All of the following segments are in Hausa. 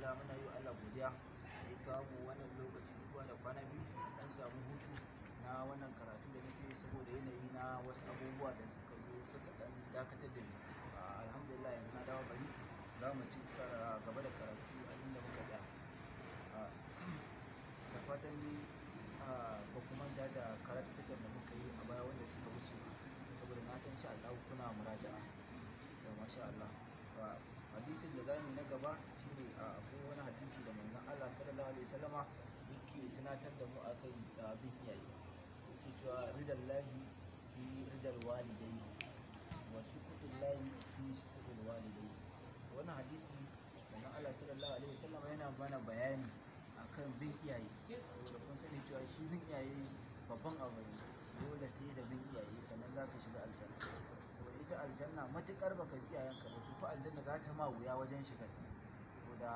Alhamdulillah, muna yi wa Allah godiya da ya kawo mu wannan lokaci zuwa da kwana biyu dan samu hutu na wannan karatu da muke saboda yanayi na wasu abubuwa da suka zo suka dan dakatar da ni. Alhamdulillah, yanzu na dawo gari, za mu ci gaba da karatu a inda muka tsaya. Da fatan dai ba ku manta da karatuttukan da muka yi a baya wanda suka wuce ba, saboda na san insha Allah kuna muraja'a. To masha Allah. Hadisin da zamu yi na gaba shine akwai wani hadisi da manzon Allah sallallahu alaihi wasallama yake tunatar da mu akan bin iyaye. Yake cewa ridallahi fi ridal walidayhi wa sukutullahi fi sukutul walidayhi. Wannan hadisi manzon Allah sallallahu alaihi wasallama yana mana bayani akan bin iyaye. Saboda kun sani cewa shi bin iyaye babban abu ne, dole sai da bin iyaye sannan zaka shiga aljanna. Saboda ita aljanna matukar baka bi iyayenka ba, to fa aljanna za ta ma wuya wajen shigar ta. Saboda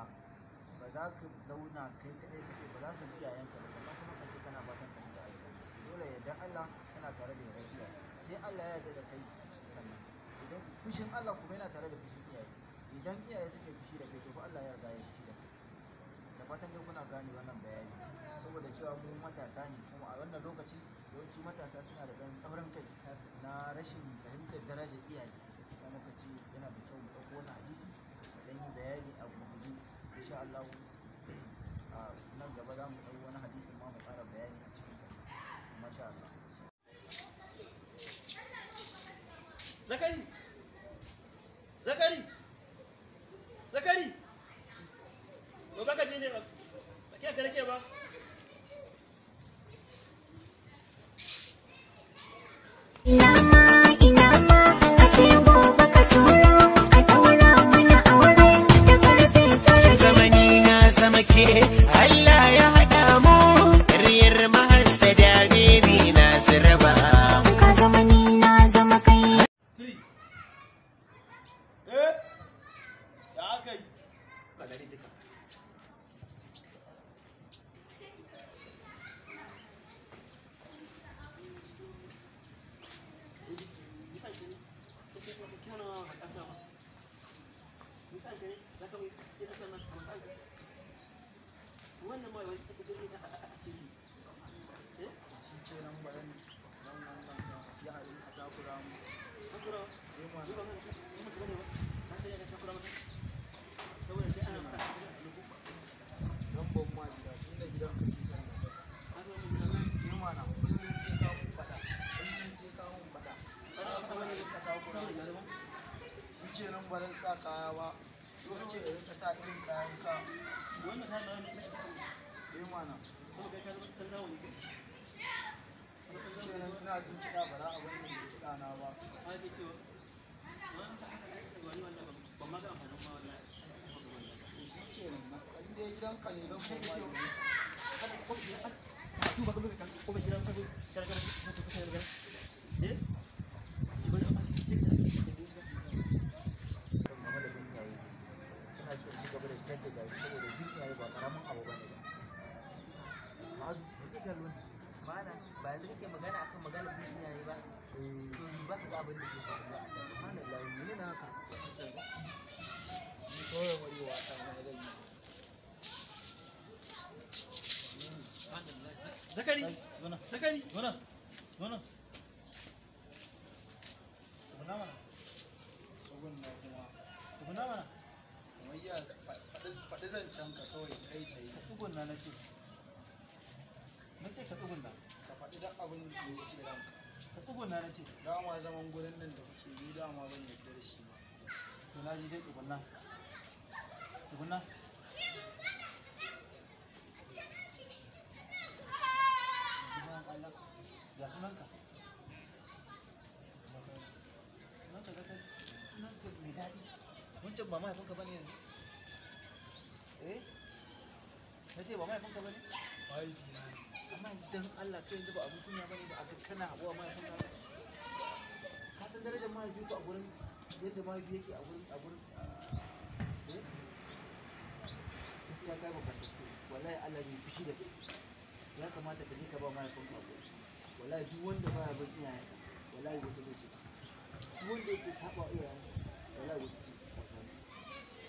ba za ka zauna kai kadai ka ce ba za ka bi iyayenka ba, sannan kuma ka ce kana fatan ka shiga aljanna. Dole yardar Allah tana tare da yardar iyaye, sai Allah ya yarda da kai sannan. Idan fushin Allah kuma yana tare da fushin iyaye, idan iyaye suka fushi da kai to fa Allah ya riga ya fushi da kai. Da fatan dai kuna gane wannan bayani, saboda cewa mu matasa ne, kuma a wannan lokaci yawanci matasa suna da ɗan tsaurin kai na rashin fahimtar darajar iyaye. Sai muka ce yana da kyau mu ɗauko wannan hadisi mu ɗan yi bayani a gurguje. Insha Allah nan gaba za mu ɗau wani hadisin ma mu ƙara bayani a cikinsa. Masha Allah. Zakari! Zakari! Zakari! Ba baka ji ne ba, ba kiyan ka nake ba. Ina ma, ina ma, a ce gobe ka turo, a ɗaura mana aure da karfe 9. Zamani na zama ke Allah ya haɗa mu, ƙaryar mahassada bebi na su raba. Ka zama ni na zama kai. 3. Eh? Ya aka yi? Kalari duka. Shi kenan bayan nan wannan sai a rinka takura mu. Eh mana. Dan ban ma gida tun da gidan kake son mu tafi. Eh mana, kullum sai ka mun faɗa, kullum sai ka mun faɗa. Haka kawai a rinka takura mu. Shi kenan ba zan sa kaya ba, so kake in rinka sa irin kayan ka. Eh mana. Shi kenan ina jin kiɗa ba za a bar ni in ji kiɗa na ba. To shi kenan, in dai gidanka ne zan koma gidan. Game da bin iyaye, ina so in ci gaba da jaddada shi saboda bin iyaye ba ƙaramin abu bane ba. Ma'azu, me kake kallo ne? Ma'ana, ba yanzu kake magana akan maganar bin iyaye ba. To duba ka ga abin da ke faruwa a can. Subhanallah, menene haka? Ni kawai wari wasa na zan yi. Zakari! Zakari! Zona! Zona! Tsuguna mana. Tsugunna kuma. Tsuguna mana. Kamar ya faɗi zancen ka kawai kai tsaye. Ka tsugunna na ce. Na ce ka tsugunna. Ka faɗi duk abin da yake ranka. Ka tsugunna na ce. Dama zaman gurin nan da kuke yi dama ban yarda da shi ba. To na ji dai tsugunna. Tsugunna. Bayan Allah. Ya sunanka? Zakari. Sunanka Zakari. Sunanka mai daɗi. Wancan ba mahaifinka bane yanzu? Eh? Na ce ba mahaifinka bane? Mahaifina ne. Amma yanzu dan Allah kai yanzu ba abin kunya bane ba a ga kana hawa mahaifinka ba. Ka san darajar mahaifi ko a gurin yadda mahaifi yake a gurin a gurin eh? Gaskiya kai babban kuskure. Wallahi Allah zai fushi da kai. Ya kamata ka je ka ba mahaifinka hakuri. Wallahi duk wanda baya bin iyayensa wallahi wata zai shiga. Duk wanda yake saba wa iyayensa wallahi wata ce.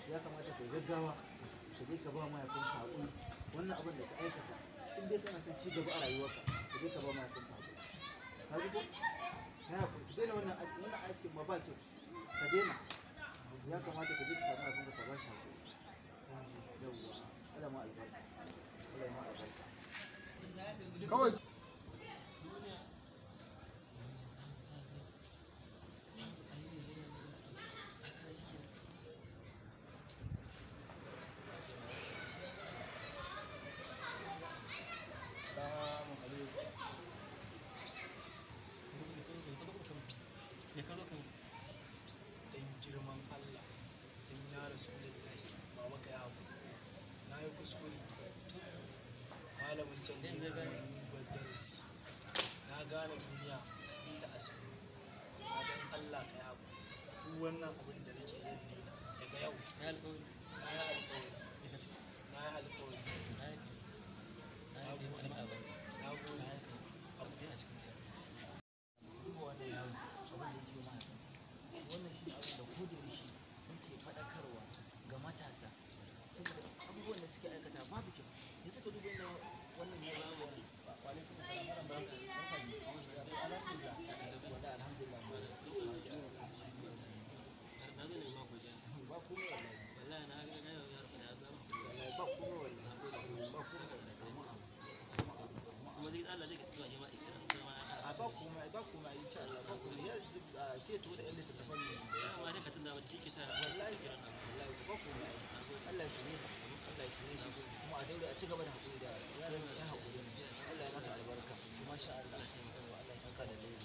Ya kamata ka yi gaggawa. Ka je ka ba mahaifinka haƙuri wannan abin da ka aikata, in dai kana son ci gaba a rayuwarka, ka je ka ba mahaifinka haƙuri. Ka ji ko? Ka yi haƙuri, ka daina wannan aski, wannan askin ma ba kyau. Ka daina. Ya kamata ka je ka samu mahaifinka ka ba shi haƙuri. Yawwa, Allah ma albarka. Allah ya ma albarka. Kawai Salamu alaikum. Dan girman Allah, dan ya Rasulullahi, baba ka yi haƙuri. Na yi kuskure. Malamin can ne ya wani muguwar darasi. Na gane duniya bi ta asiri. Amma dan Allah ka yi haƙuri. Duk wannan abin da nake zan daina daga yau. Na yi alƙawari. Na yi alƙawari. Na gode. Na gode. Duba wannan yaro, abin da yake wa mahaifinsa. Wannan shi ne abin da ko da yaushe muke faɗakarwa ga matasa, saboda abubuwan da suke aikata babu kyau. Yanzu ka duba yadda wannan yaro ya wannan. Wa alaikum assalam, malam, barka barka ne. Alhamdulillah, wallahi alhamdulillah. Ba komai wallahi. Wallahi ba komai wallahi. Ba komai wallahi. A ba komai, ba komai insha Allah, ba komai. Ya sai ya taho da 'yan littattafan ne da ya sa. Wallahi wallahi ba komai. Allah ya shirye sa, Allah ya shirye shi, kuma a daure a ci gaba da haƙuri da yaran, yan haƙuri. Allah ya masa albarka. Masha Allah. Yawwa, Allah ya saka da alheri.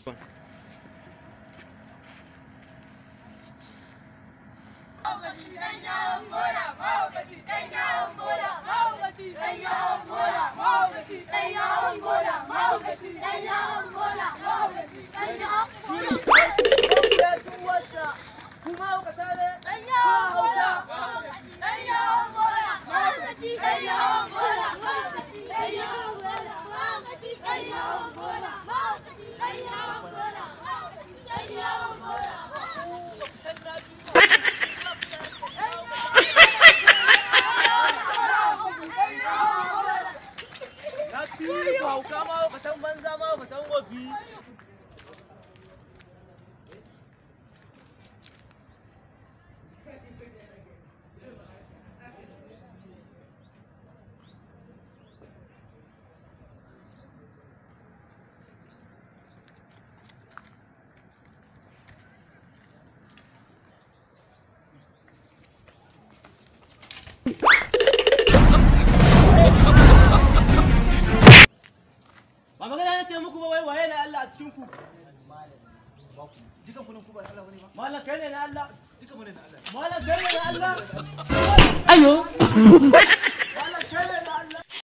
Ba magana na ce muku ba, wai waye na Allah a cikin ku? Dukan ku nan ku ba na Allah bane ba? Malam, kai ne na Allah. Dukan mu ne na Allah. Malam, kai ne na Allah. Ayo.